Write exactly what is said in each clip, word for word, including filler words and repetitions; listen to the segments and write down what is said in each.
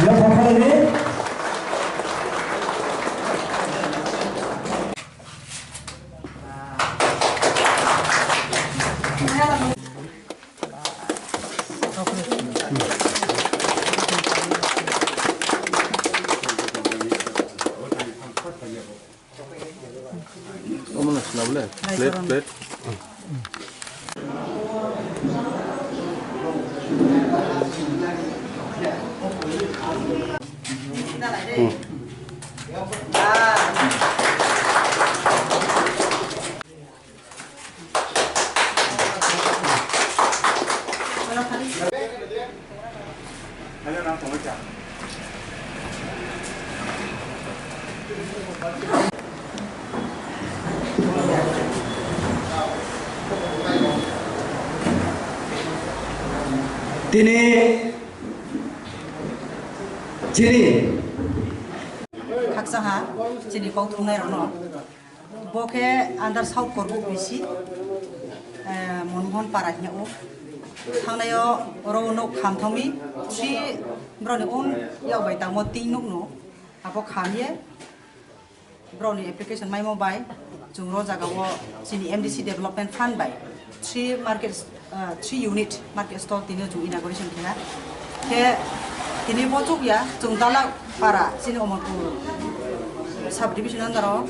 Yapha khalai di. Omo na swnam le. Plate, plate. Hmm. Tini chini khaksa ha chini kok thumnai rokno. Bo khe under South Korbuk B C, eh, Monmohon Para hinya o. Thangnaio oro nok kham thangmi, three borokni own yak bai tangmo tin nukno. Abo kham ye borokni application maimo bai chwng ro jaga o chini M D C Development Fund bai three market, ah, three unit market stall tini chwng inauguration khe ha. Khe tini bo chuk ya, chwng Dalak Para, chini Omorpur sub division under o,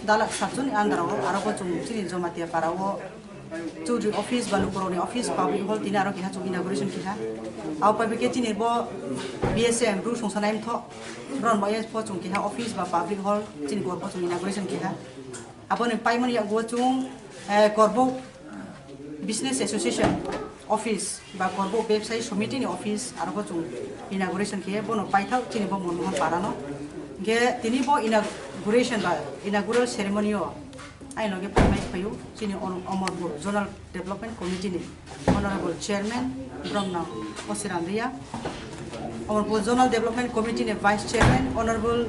Dalak sub zone ni under o, aro bo chwng chini Jamatia Para o Chaudhary office ba Lukurokni office public hall tini aro keha chwng inauguration khe ha. Abo pai khe chini bo B S M Bru Songsanai Mthoh, ron bo yes bo chwng keha office ba public hall chini bo chwng inauguration khe ha. Aboni paimani yago chwng, eh, Korbuk Business Association office ba Korbuk Bebsai Somiti ni office aro bo chwng inauguration khe bono paithak chini bo Monmohon Para no. Hingkhe tini bo inauguration ba inaugural ceremony o aini loge phaimai phaio chini Omorpur Zonal Development Committee ni Honorable Chairman Bromnang Osiram Riya, Omorpur Zonal Development Committee ni Vice Chairman Honorable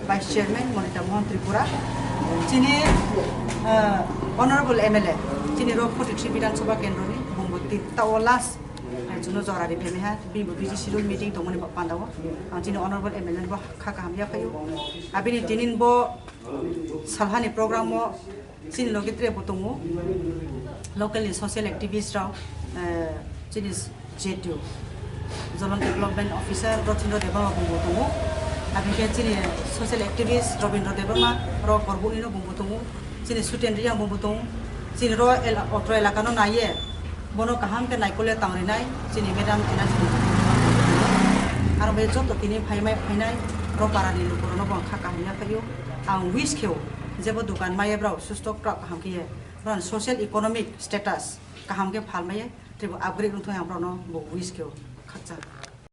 Vice Chairman Monita Mohan Tripura, chini, ah, Honorable M L A, chini ro forty three Bidhan Sabha Kendro ni bungbo tao last, eh, chuno jora ri phemai ha, bini bo busy schedule meeting tongmani ba panda o, ang chini Honorable M L A ni bo kha kaham ya phaio, abini tinin bo salhani program o chini logi tre bo tongo, local ni social activist rok, eh, chini Z D O, Zonal Development Officer Rotindra Debbarma bo tongo, aboni khe chini social activist Robindra Debbarma rok Korbuk ni no bo tongo, chini Suten Riyang bo tongo, chini ro el-, otro elaka no naiye, bono kaham khe naikole tangrinai chini madam Enajini. Aro be joto tini phaimai phainai ro para ni lukurok no bo ang kha kaham ya phaio. Ang wish kheo jebo dukan maya brao susto kwrak kaham khe ye brao social economic status kaham khe phalmai ye teibo upgrade wngthung ang brao no bo wish kheo khakchang.